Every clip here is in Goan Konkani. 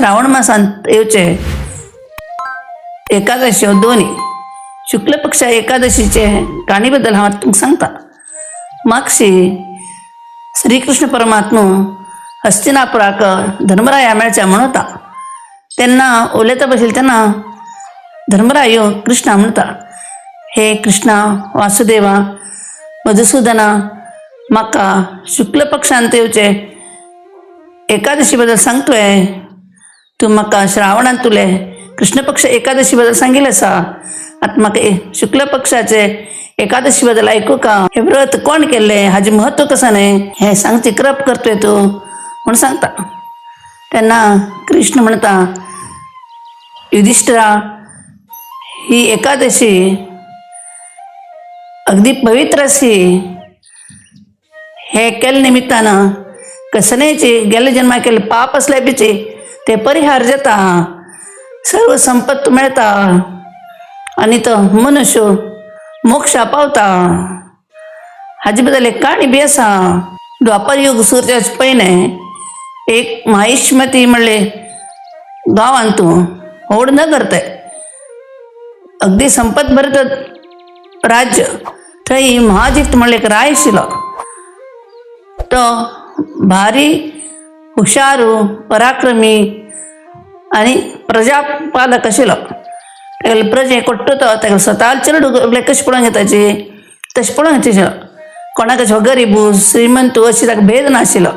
श्रावण मासांत येवचे एकादशी हो दोन्ही शुक्ल पक्ष एकादशीचे काणी बद्दल हांव तुमकां सांगता. मागशी श्रीकृष्ण परमात्मा हस्तिनापुराक धर्मराया मेळच्या म्हण वता तेन्ना उलयता बशिल्ले तेन्ना धर्मराय कृष्णा म्हणटा, हे कृष्णा वासुदेवा मधुसूदना, म्हाका शुक्ल पक्षांत येवचे एकादशी बद्दल सांगतोय. तूं म्हाका श्रावणांत तुले कृष्ण पक्ष एकादशी बद्दल सांगिल्लें आसा. आतां म्हाका शुक्ल पक्षाचे एकादशी बद्दल आयकू का? हे व्रत कोण केल्लें, हाजें म्हत्व कसं न्हय, हें सांगची कृप करतोय तूं म्हूण सांगता. तेन्ना कृष्ण म्हणटा, युधिष्ठिरा, ही एकादशी अगदी पवित्र अशी. हे केल्ले निमित्तानं कसनेची गेले जन्मा केले पाप असले बिचे ते परिहार जाता, सर्व संपत्त मेळता आनी तो मनुष्य मोक्षा पावता. हाजे बद्दल एक काणी बी आसा. द्वापर युग सुरू पयलें एक माहिष्मती म्हणले गांवांत तूं व्हड नगर तें, अगदी संपत भरत राज्य. थंय महाजित म्हणले एक राय आशिल्लो. तो भारी हुशारू, पराक्रमी आनी प्रजापालक आशिल्लो. तेगेले प्रजे कोट्टो तो तेगेले स्वता चेडूं कशें पळोवंक येताची तशें पळोवंक येताशिल्लो. कोणाक अशें गरीब श्रीमंत अशी ताका भेद नाशिल्लो.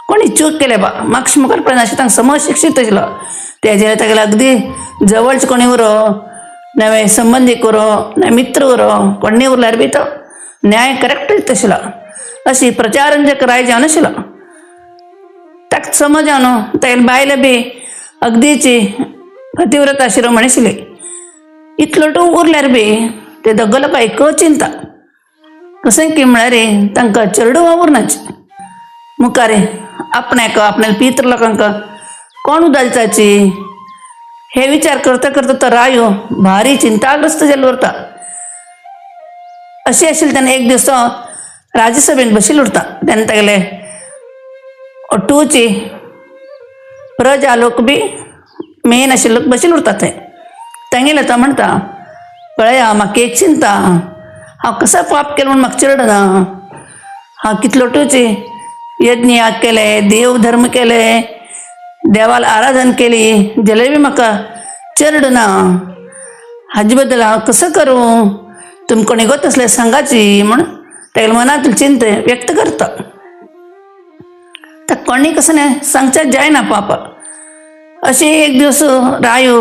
कोणी चूक केले बा मातशें मुखार पळयना, तांकां समशिक्षीत आशिल्लो. तेजे तेगेले अगदी जवळचे कोणी उरो नवे संबंदीक उरो नवे मित्र उरो, कोणी उरल्यार बी तो न्याय करेक्ट दिता आशिल्लो. अशी प्रचारंजक राय जावन आशिल्लो. ताका समज न्हू तेगेले बायले बी अगदीची पतिव्रत आशिल्लो म्हणशिल्ली. इतलो टू उरल्यार बी ते दोगो लोकां एक चिंता कशें की म्हळ्यार तांकां चेडूं उरनाची. मुखार आपणाक आपणाले पित्र लोकांक कोण उदालचाची हे विचार करता करता तो रायो भारी चिंताग्रस्त जाल्लो उरता. अशें आशिल्लें तेन्ना एक दीस तो राज्यसभेन बशिल्लो उरता. तेन्ना तेगेले ओटूची प्रजा लोक बी मेन आशिल्लो लोक बशिल्ले उरता थंय. तेंगेले तो म्हणटा, पळया म्हाका एक चिंता, हांव कसो पाप केलो म्हूण म्हाका चेडना? हांव कितलो टूची यज्ञ केले, देव धर्म केले, देवाला आराधन केली, जाल्यार बी म्हाका चेडूं ना. हाजे बद्दल हांव कसो करूं? तुमकां कोणी गोत आसल्यार सांगाची म्हूण तेगेले मनांतली चिंत व्यक्त करता. तर कोणी कसं न्हय सांगच्याक जायना पाप. अशें एक दीस रायो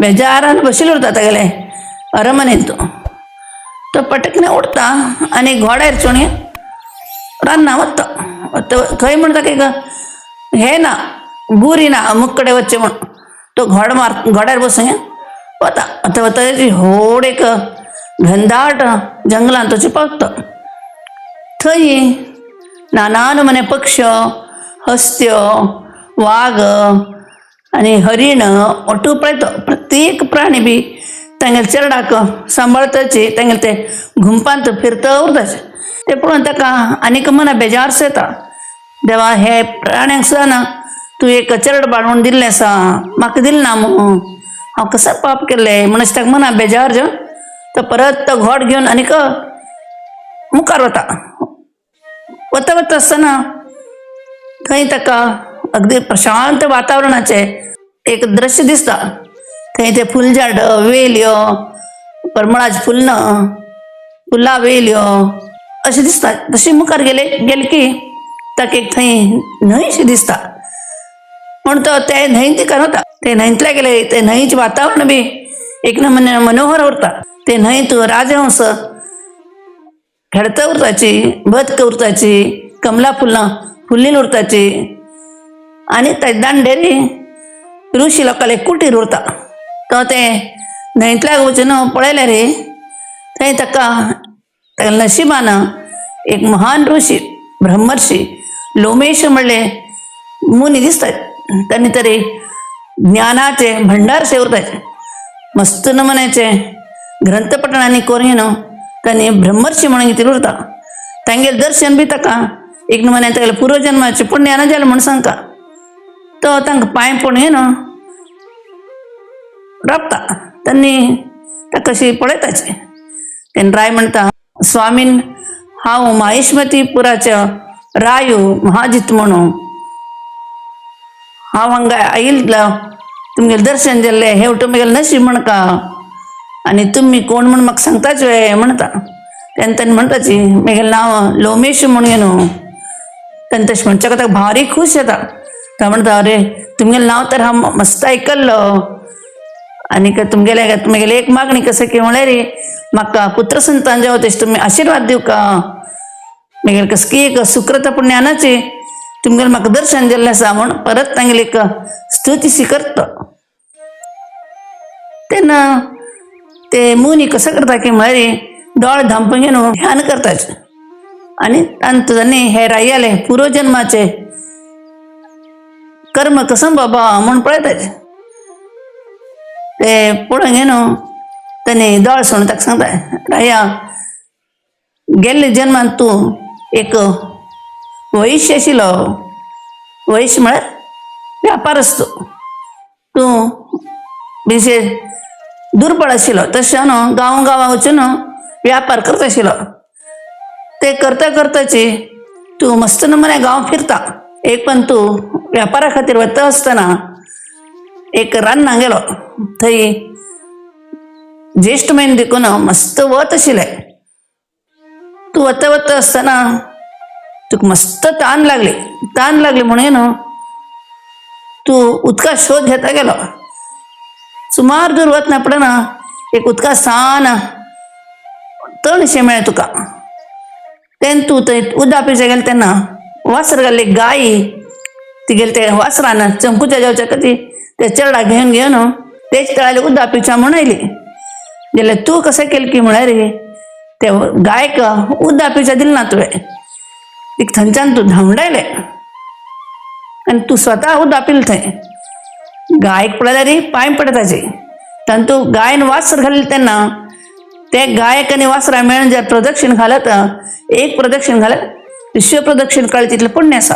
बेजारान बशिल्लो उरता तेगेले अरमनेंत. तो पटकने उठता आनी घोड्यार चोणी रान्ना वता. वता खंय म्हण ताका एक हें ना, गुरी ना अमूक कडेन वचचें म्हूण. तो घोड मार घोड्यार बसून वता. वता वता व्हड एक घनदाट जंगलांत वचून पावता. थंय नाना नमुने पक्ष, हस्त्यो, वाग आनी हरीण ओटू पळयतो. प्रत्येक प्राणी बी तांगेले चेरडाक सांबाळताची, तांगेले ते घुमपांत फिरता उरताचे. ते पळोवन ताका आनीक मना बेजारसो येता. देवा, हे प्राण्यांक सुद्दां ना तूं एक चेरड बाळ दिल्लें आसा, म्हाका दिलें ना मू? हांव कसो पाप केल्लें म्हण अशें ताका मना बेजार जावन तो परत तो घोड घेवन आनीक मुखार वता. वता वता आसतना थंय ताका अगदी प्रशांत वातावरणाचें एक दृश्य दिसता. थंय ते फुलझाड, वेल्यो, परमळाची फुलां फुलां वेल्यो अशें दिसता. तशें मुखार गेले गेले की ताका एक थंय न्हंयशी दिसता. म्हण तो ते न्हंयत तिका वता. ते न्हंयतल्या गेले ते न्हंयचें वातावरण बी एक नमुने मनोहर उरता. ते न्हंयत राजहंस खेळता उरताची, बदक उरताची, कमला फुलां फुल्लील उरताची आनी ते दांडेरी ऋषी लोकांले कुटीर उरता. तो ते न्हंयतल्या वचून पळयलें रे, थंय ताका ताका नशिबान एक महान ऋषी ब्रह्मर्षी लोमेश म्हणले मुनी दिसतात. त्यांनी तरी ज्ञानाचे भंडार सेवताचे मस्त नमुन्याचे ग्रंथपठण आनी करून तांणी ब्रह्मर्षी म्हणून कितें उरता. तांगेलें दर्शन बी ताका एक नमुन्यान तागेले पूर्वजन्माचे पुण्यान जालें म्हूण सांगता. तो तांकां पांय पडून घेवन राबता. त्यांनी ताका कशी पळयताचे. तेन्ना राय म्हणटा, स्वामीन हांव माहिष्मतीपुराच्या रायू महाजित म्हणून हांव हांगा आयिल्लो तुमगेलें दर्शन जाल्लें हें तुमगेलें नशीब म्हणका आनी तुमी कोण म्हूण म्हाका सांगताच वे म्हणटा. तेन्ना तेन्ना म्हणटाची म्हगेलें नांव लोमेश म्हूण न्हू. तेन्ना तशें म्हणच्या ताका भारी खूश जाता. तो म्हणटा, अरे तुमगेलें नांव तर हांव मस्त आयकल्लो आनीक तुमगेलें तुमगेली एक मागणी कसं की म्हळ्यार म्हाका पुत्र संतान जावं तशें तुमी आशिर्वाद दिवका. मागीर कसं की एक सुकृत पुण्यानाची तुमगेलें म्हाका दर्शन जाल्लें आसा म्हूण परत तांगेली एक स्तुती शी करता. तेन्ना ते मुनी कसं करता की म्हळ्यार दोळे धांपून घेवन ध्यान करताच आनी तांतूं तांणी हे रायाले पूर्वजन्माचे कर्म कसं बाबा म्हूण पळयताच. ते पळोवन घेवन तांणी दोळे सोडून ताका सांगता, राया गेल्ले जन्मांत तूं एक वैश्य आशिल्लो. वैश्य म्हळ्यार व्यापारस्त. तूं विशेष दुर्बळ आशिल्लो तशें न्हू गांव गांवां वचून व्यापार करता आशिल्लो. ते करता करताची तूं मस्त नमुने गांव फिरता. एक पण तूं व्यापारा खातीर वता आसतना एक रान्नां गेलो. थंय ज्येश्ठ म्हयनो देखून मस्त वत आशिल्लें. तूं वता वता आसतना तुका मस्त तान लागली. तान लागली म्हणून न्हू तूं उदका शोध घेता गेलो. सुमार दूर वतना पडना एक उदका सान तणशें मेळ्ळें तुका. तेन्ना तूं थंय उदक पिवच्या गेलें तेन्ना वासर घाल्ली गाय तिगेले ते वासरान चमकुच्या जेवच्या खातीर ते चेरडाक घेवन घेवन तेच तळाले उदक पिवच्या म्हूण आयली. जाल्यार तूं कशें केलें की म्हळ्यार ते गायक उदक पिवच्या दिलें ना तुवें. तिका थंयच्यान तूं धांवडायलें आनी तूं स्वता उदक पिलें थंय. गायक पळयल्यार पांय पडटा ताचे. तांतू गायन वासर घालें तेन्ना ते गायक आनी वासरा मेळून जर प्रदक्षिण घालत एक प्रदक्षिण घालत विश्व प्रदक्षिण कळ्ळें तितलें पुण्य आसा.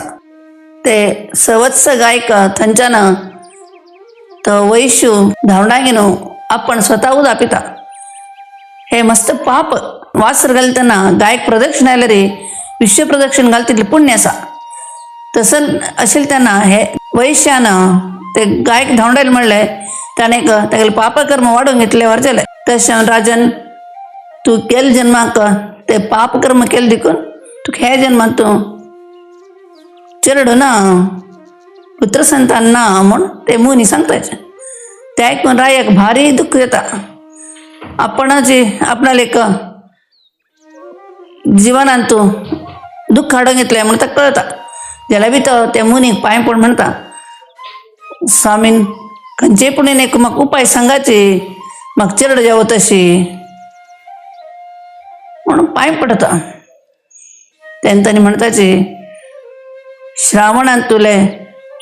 ते सवत्स गायक थंयच्यान तो वैश्य धांवडा घेवन आपण स्वता उदक पिता. हे मस्त पाप. वासर घालें तेन्ना गायक प्रदक्षिण आयल्यार विश्व प्रदक्षिण घाल तितलें पुण्य आसा. तसं अशें तेन्ना हे वैश्यान ते गायक धांवडायले म्हणलें ताणें तागेलें पापकर्म वाडोवन घेतलें वर जालें. तशें राजन तूं केल्ले जन्माक ते पापकर्म केलें देखून तुका ह्या जन्मांत तूं चेडूं ना पुत्र संतान ना म्हूण ते मुनी सांगताचे. ते आयकून रायाक भारी दुख्ख जाता. आपणाची आपणाले एक जिवनांत तूं दुख्ख हाडून घेतलें म्हूण ताका कळटा. जाल्यार बी तो त्या मुनीक पांय पडून म्हणटा, स्वामीन खंयचे पुणून एक म्हाका उपाय सांगाची म्हाका चेडो जावो तशी म्हणून पांय पडटा. तेन्ना तांणी म्हणटाची श्रावणांत तुले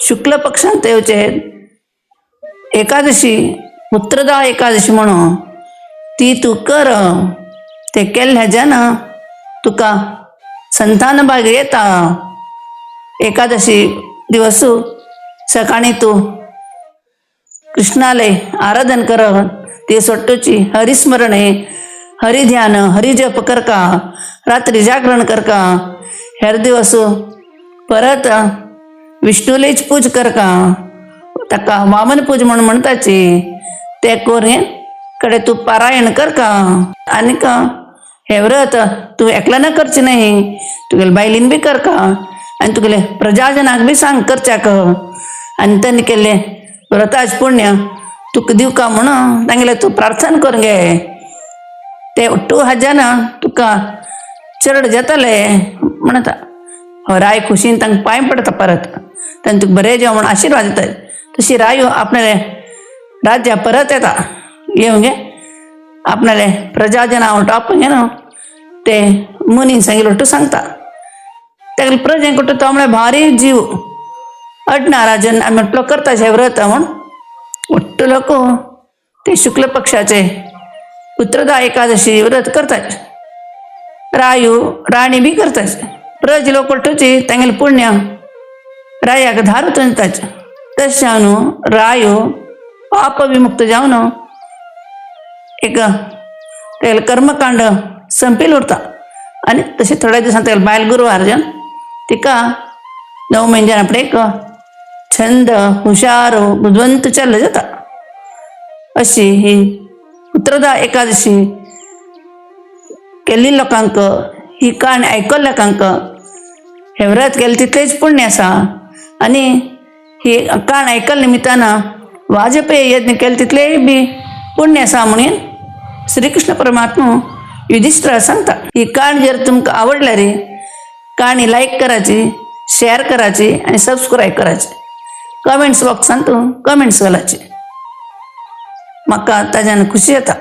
शुक्ल पक्षांत येवचे एकादशी पुत्रदा एकादशी म्हणून ती तूं कर. ते केल्ल्या ह्याच्यान तुका संतान भाग्य येता. एकादशी दिवस सकाळी तूं कृष्णाले आराधन कर. ते सोट्टूची हरिस्मरणे हरिध्यान हरिजप करका. रात्री जागरण करका. हेर दिवस परत विष्णुलेच पूज करका. ताका वामन पूज म्हणून म्हणटाची. ते करून कडे तूं पारायण करका. आनीक हें व्रत तूं एकल्यान करचें न्ही, तुगेले बायलेन बी करका आनी तुगेले प्रजाजनाक बी सांग करच्याक. आनी तांणी केल्लें व्रताचें पुण्य तुका दिवका म्हणून तांगेलें तूं प्रार्थना करून घे. ते टू हाज्यान तुका चेड जातले म्हणटा. हो राय खुशीन तांकां पांय पडटा परत. तांणी तुका बरें जेव म्हूण आशिर्वाद दिता. तशी रायो आपणाले राज्या परत येता. येवन गे आपणाले प्रजाजना वट न्हू ते मुनीन सांगिल्लें ಒಟ್ಟು सांगता. तागेले प्रजेंक तो म्हळ्यार भारी जीव अडना राजन आमी म्हटलो करता हें व्रत म्हूण ಒಟ್ಟು लोक ते शुक्ल पक्षाचे पुत्रदा एकादशी व्रत करतात. रायू राणी बी करतात. प्रज लोक ಒಟ್ಟುची तांगेलें पुण्य रायाक धार दितात. तशें जावन रायो पाप विमुक्त जावन एक तेगेलें कर्मकांड संपेल उरता. आनी तशें थोड्या दिसान तेगेलें बायल गुरवार जावन तिका 9 म्हयन्यान आपणें एक छंद हुशार बुदवंत चेडो जाता. अशी ही पुत्रदा एकादशी केल्ली लोकांक, ही काणी आयकल्ल्या लोकांक हें व्रत केलें तितलेंच पुण्य आसा. आनी ही काण आयकल्ल्या निमित्तान वाजपेय यज्ञ केलें तितलेंय बी पुण्य आसा म्हणून श्रीकृष्ण परमात्मा युधिष्ठिरा सांगता. ही काणी जर तुमकां आवडल्यार काणी लायक करायची, शेअर करायची आनी सबस्क्रायब करायची. कमेंट्स बॉक्सान तूं कमेंट्स घालायची, म्हाका ताज्यान खुशी येता.